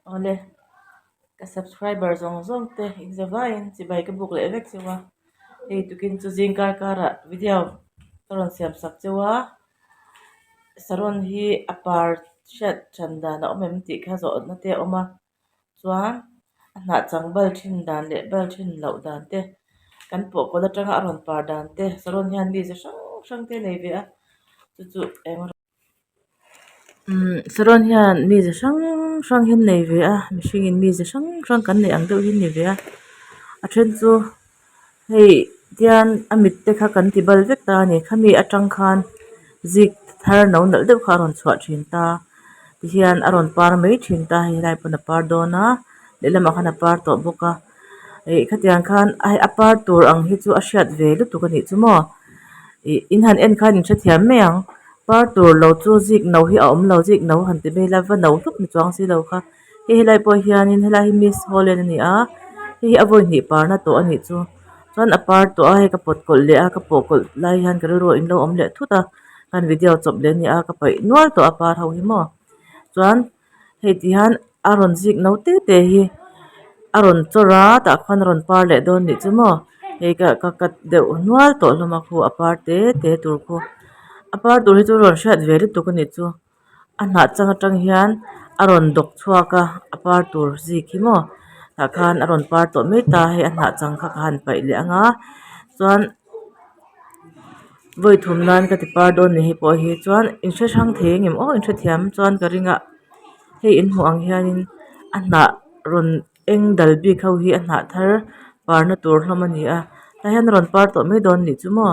Awle, ka subscriber zawng zawng te inzavaiin chibai ka buk leh vek cheu a, hei tukin chu zing kar karah video ka rawn siam sak cheu a, saron hi a par hriat than dan a awm em tih kha zawhna te a awm a, chuan a hnah chang bal thin dan leh bal thin loh dan te kan pawh kawlh atanga a rawn par dan te saron hian mi ze hrang hrang te a nei ve a, chu chu eng. Umm saron hian mi ze hrang hrang hi an nei ve a mihringin mi ze hrang hrang kan neih ang deuh hi an ni ve a a then chu hei tian a mit te kha kan ti bal vek ta a ni khami atang khan zik thar no nalh deuh kha a rawn chhuah thin ta tihian a rawn par mai thin ta hei helai pawn a par dawn a lehlamah khan a par tawh bawk a ih khatiang khan a par tur ang hi chu a hriat ve lutuk a nih chu maw. Ih in han en khan in hrethiam mai ang par tur lo chu zik no hi a awm lo zik no han ti mai ila va no hlup ni chuang si lo kha hei helai pawh hianin helai hi miss holland a ni a hei hi a vawi hnih parna tawh a nih chu chuan a par tawh a hei ka pawt kawlh leh a ka pawh kawlh lai hian ka rilru ah in lo awm leh thut a khan video chawp leh a ni a ka paih nual tawh a par ho hi maw chuan. Hei ti hian a rawn zik no te te hi a rawn chawr a tah khuan a rawn par leh dawn nih chu maw hei ka ka cut deuh nual tawh hlawm a khu a par te te tur khu a par tur hi chu rawn hriat ve lutuk a nih chu a hnah chang atang hian a rawn dawk chhuak a a par tur zik hi maw tah khan a rawn par tawh mai ta hei a hnah chang kha ka han paih leh ang a chuan. Vawi thum nan ka ti par dawn ni hei pawh hi chuan in hre hrang thei ang em aw in hrethiam chuan ka ring a hei in hmuh ang hianin a hnah rawn eng dal bik ho hi a hnah thar parna tur hlawm a ni a tah hian a rawn par tawh mai dawn nih chu maw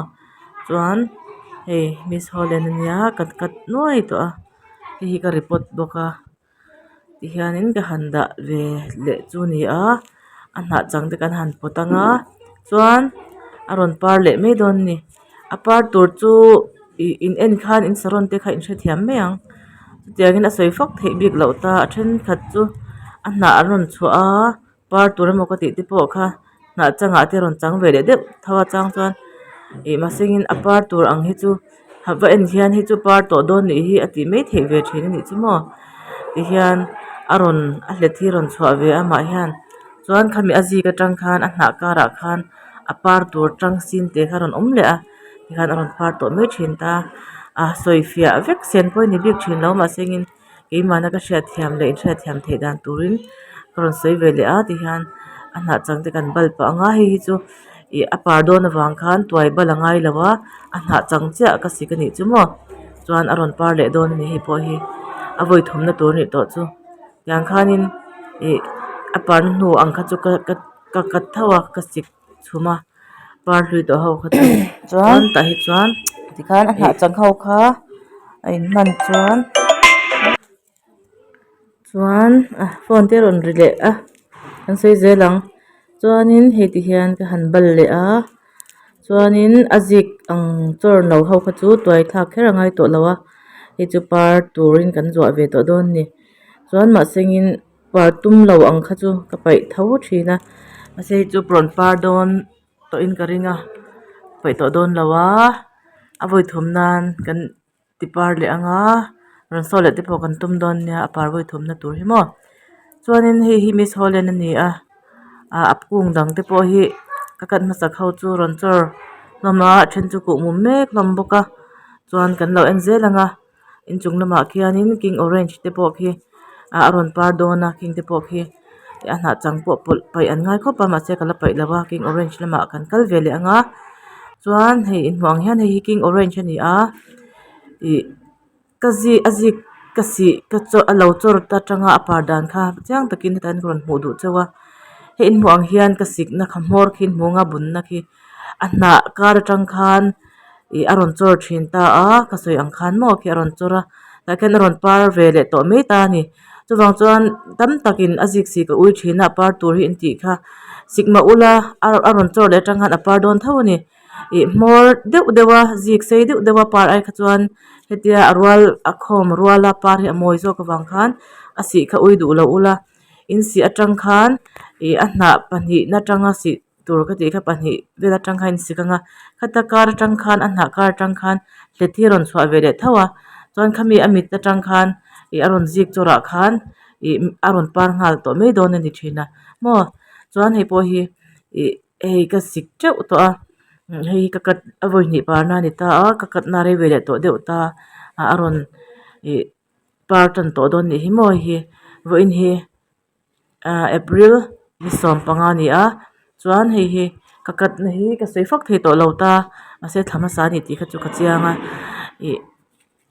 chuan hei miss holland a nia ka cut nuai tawh a hei hi ka report bawk a. Tihianin ka han dah ve leh chu a ni a a hnah chang te kan han pawt ang a chuan a rawn par leh mai dawn a ni a par tur chu ih in en khan in saron te kha in hrethiam mai ang chutiangin a sawi fak theih bik loh ta a thenkhat chu a hnah an rawn chhuah a. Par tur emaw ka tih te pawh kha hnah changah te rawn chang ve leh deuh tho a chang chuan ih mahsengin a par tur ang hi chu ha va en hian hei chu par tawh dawn nih hi a tih mai theih ve thin a nih chu maw tihian a rawn a hlet hi a rawn chhuah ve a amah hian chuan khami a zik atang khan a hnah karah khan a par tur tang sin te kha a rawn awm leh a tikhan a rawn par tawh mai thin ta a sawi fiah vek sen pawh a ni bik thin lo mahsengin. Keimahna ka hriatthiam leh inhriatthiam theih dan turin ka rawn sawi ve leh a tihian a hnah chang te kan bal pah ang a hei hi chu ih a par dawn avang khan tuai bal a ngai lo a a hnah chang chiah ka sik a nih chu maw chuan a rawn par leh dawn a ni hei pawh hi a vawi thumna tur a nih tawh chu tiang khanin ih a parna hnu ang kha chu ka ka ka cut tho a ka sik chhum a par hlui tawh ho kha chu chuan tah hi chuan Tikhan a hnah chang ho kha a inhman chuan chuan a phone te a rawn ri leh a kan sawi zel ang chuanin hei ti hian ka han bal leh a chuanin a zik ang chawr no ho kha chu tuai thlak kher a ngai tawh lo a hei chu par turin kan zuah ve tawh dawn a ni chuan mahsengin. Par tum lo ang kha chu ka paih tho thin a mahse hei chu rawn par dawn tawhin ka ring a paih tawh dawn lo a a vawi thum nan kan ti par leh ang a rawn saw leh te pawh kan tum dawn nia a par vawi thum na tur hi maw chuanin hei hi miss holland a ni a ah a kung dang te pawh hi ka cut hmasak ho chu rawn chawr hlawm a a then chu kuhmum mek hlawm bawk a chuan kan lo en zel ang a. Inchung lamah khianin king orange te pawh khi ah a rawn par dawn a khing te pawh khi a hnah chang pawh pawlh paih an ngai khawp a mahse ka la paih lo a king orange lamah kan kal ve leh ang a chuan hei inhmuh ang hian hei hi king orange a ni a ih ka zi a zik ka sih ka chaw a lo chawr ta tanga a par dan kha chiang takin hetah hian ka rawn hmuh duh chauh a hei inhmuh ang hian ka sikna kha hmawr khi inhmu ang a bunna khi a hnah kar atang khan ih a rawn chawr thin ta a ka sawi ang khan maw khi a rawn chawr a tah khian a rawn par ve leh tawh mai ta a ni chuvang chuan tam takin a zik sik a ui thin a a par tur hi intih kha sikma ula a a rawn chawr leh atang khan a par dawn tho a ni ih hmawr deuh deuh a zik sei deuh deuh a par ai kha chuan hetia a rual a khawm rual a par hi a mawi zawk avang khan a sih kha ui duh lo ula in sih atang khan ih a hnah pahnihna atanga sih tur ka tih kha pahnih vel atang khan a insik ang a khata kar atang khan a hnah kar atang khan hlet hi a rawn chhuah ve leh tho a chuan khami a mit atang khan ih a rawn zik chawrh ah khan. Ih a rawn par nghal tawh mai dawn a ni thin a maw chuan hei pawh hi ih hei ka sik teuh tawh a hei hi ka cut a vawi hnih parna a ni ta a ka cut na a rei ve leh tawh deuh ta a a rawn ih par tan tawh dawn a nih hi maw hei hi vawiin hi ah april ni sawmpanga a ni a chuan hei hi ka cut na hi ka sawi fak thei tawh lo ta mahse thla hmasa a ni tih kha chu ka chiang a ih.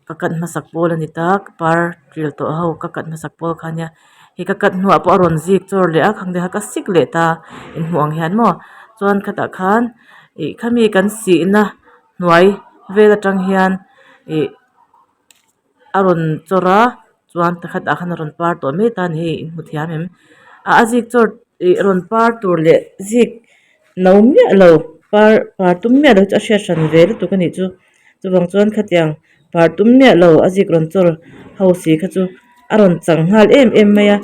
Ka cut hmasak pawl a ni ta par ṭil tawh ho ka cut hmasak pawl kha ania hei ka cut hnuah pawh a rawn zik chawr leh a khang te kha ka sik leh ta in hmuh ang hian maw chuan khatah khan ih khami kan sihna hnuai vel atang hian ih a rawn chawr a chuan khatah khan a rawn par tawh mai ta a ni hei in hmu thiam em a zik chawr ih rawn par tur leh zik no miah lo par par tum miah lo chu a hriat hran ve lutuk a nih chu. Chuvang chuan khatiang par tum miah lo a zik rawn chawr ho si kha chu a rawn chang nghal em em mai a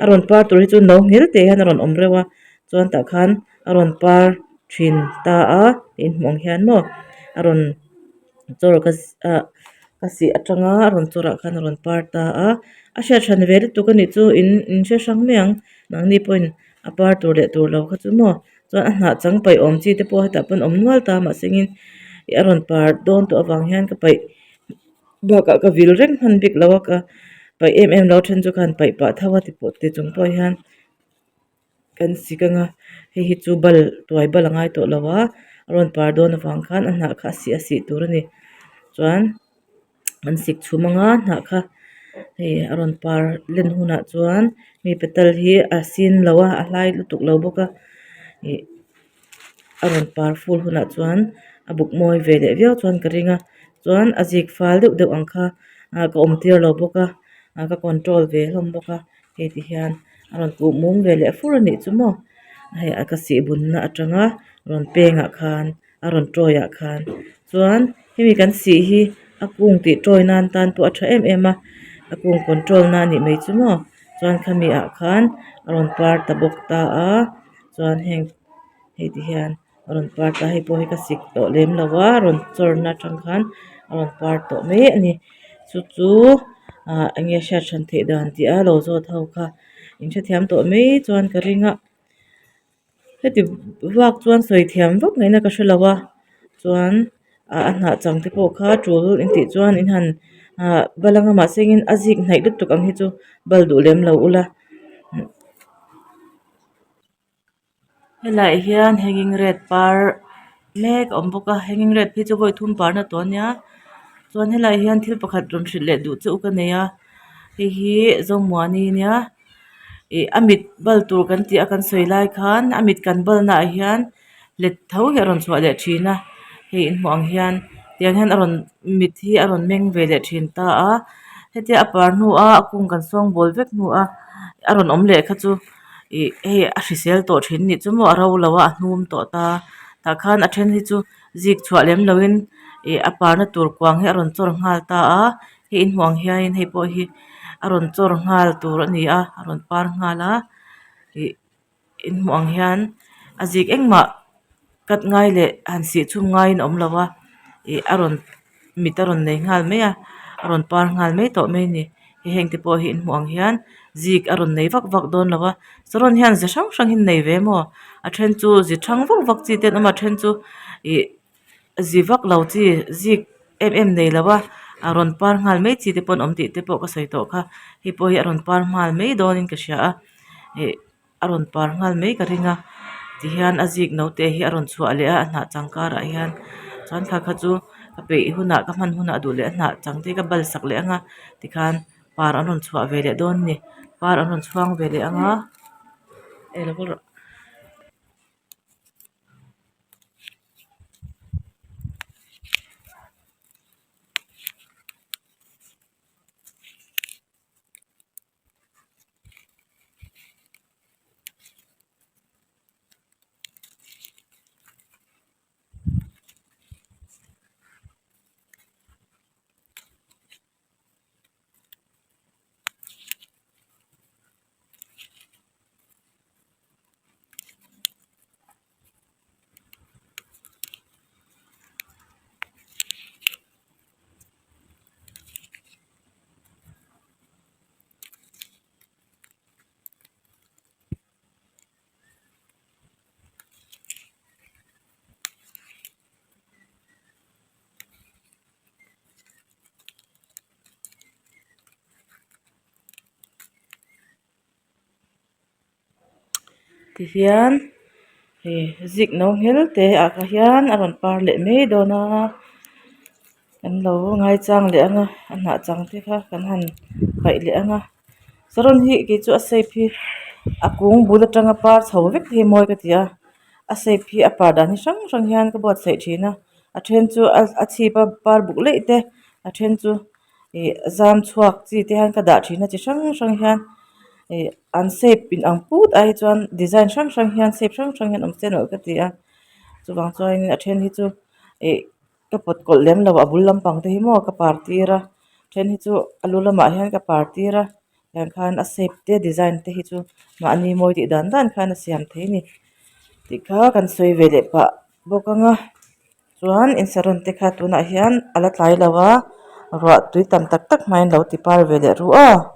a rawn par tur hi chu no nghil teh hian a rawn awm reuh a chuan tah khan a rawn par thin ta a in hmuh ang hian maw a rawn chawr ka ah ka sih atanga a rawn chawr ah khan a rawn par ta a a hriat hran ve lutuk a nih chu in in hre hrang mai ang nangni pawhin a par tur leh tur lo kha chu maw. Chuan a hnah chang paih awm chi te pawh hetah pawn awm nual ta mahsengin ih a rawn par dawn tawh avang hian ka paih bakah ka vil reng hman bik lo a ka paih em em lo a then chu khan paih pah tho a ti pawh ti chung pawh hian kan sik anga hei hi chu bal tuai bal a ngai tawh lo a a rawn par dawn avang khan a hnah kha a sih a sih tur a ni chuan. An sik chhum anga hnah kha hei a rawn par len hunah chuan mi petal hi a sin lo a a hlai lutuk lo bawk a ih a rawn par ful hunah chuan a buk mawi ve leh viau chuan ka ring a chuan a zik fal deuh deuh ang kha ah ka awm tir lo bawk a ah ka control ve hlawm bawk a hei ti hian a rawn kuh mum ve leh fur a nih chu maw hei a ka sih bunna atanga rawn pengah khan. A rawn tawi ah khan chuan hemi kan sih hi a kung tih tawi nan tan pawh a tha em em a a kung control na anih mai chu maw chuan khami ah khan a rawn par ta bawk ta a chuan heng hei ti hian a rawn par ta hei pawh hi ka sik tawh lem lo a rawn chawr na atang khan a rawn par tawh mai a ni chu chu ah enge hriat hran theih dan tih a lo zawt ho kha in hrethiam tawh mai chuan ka ring a. Heti vak chuan sawi thiam vak ngaihna ka hrelo a chuan ah a hnah chang te pawh kha tul intih chuan in han ah bal anga mahse engin a zik hnaih lutuk ang hi chu bal duh lem lo ula. Helaiah hian hanging red par mek a awm bawk a hanging red phei chu vawi thum parna tawh ania chuan helaiah hian thil pakhat rawn hrilh leh duh che u ka nei a hei hi Zomuani ania. Ih a mit bal tur kan tih a kan sawi lai khan a mit kan bal naah hian let tho hi a rawn chhuah leh thin a hei in hmuh ang hian tiang hian a rawn mit hi a rawn meng ve leh thin ta a hetia a par hnu a a kung kan sawng bawl vek hnu a a rawn awm leh kha chu ih hei a hrisel tawh thin anih chu maw a ro lo a a hnum tawh ta tah khan a then hi chu zik chhuah lem lo in ih a parna tur kuang hi a rawn chawr nghal ta a. Hei in hmuh ang hianin hei pawh hi a rawn chawr nghal tur a ni a a rawn par nghal a ih in hmuh ang hian a zik engmah cut ngai leh han sih chhum ngaiin a awm lo a ih a rawn mit a rawn nei nghal mai a a rawn par nghal mai tawh mai a ni hei heng te pawh hi in hmuh ang hian zik a rawn nei vak vak dawn lo a saron hian ze hrang hrang hi an nei ve maw a then chu zi thang vak vak chi te an awm a a then chu ih. Zi vak lo chi zik em em nei lo a a rawn par nghal mai chi te pawh an awm tih te pawh ka sawi tawh kha hei pawh hi a rawn par nghal mai dawnin ka hria a ih a rawn par nghal mai ka ring a tihian a zik no te hi a rawn chhuah leh a a hnah chang karah hian chuan kha kha chu ka peih hunah ka hman hunah duh leh a hnah chang te hi ka bal sak leh ang a tikhan par an rawn chhuah ve leh dawn a ni par an rawn chhuang ve leh ang a eh lo kal rawh. Tihian hei zik no nghel te ah kha hian a rawn par leh mai dawn a kan lo ngaichang leh ang a a hnah chang te kha kan han paih leh ang a saron hi kei chu a shape hi a kung bul atanga par chho vek hi mawi ka ti a a shape hi a par dan hi hrang hrang hian ka buatsaih thin a a then chu a chhip a par buk leih te a then chu ih zam chhuak chi te hian ka dah thin a chi hrang hrang hian ih an shape in ang put ai hi chuan design hrang hrang hian shape hrang hrang hian awm se nawlh ka ti a chuvang chuanin a then hi chu ih ka pawt kawlh lem lo a bul lampang te hi maw ka par tir a then hi chu a lu lamah hian ka par tir a tiang khan a shape te design te hi chu mahni mawi tih dan dan khan a siam thei a ni tih kha kan sawi ve leh pah bawk ang a chuan in saron te kha tunah hian a la tlai lo a ruah tui tam tak tak hmain lo ti par ve leh ru a.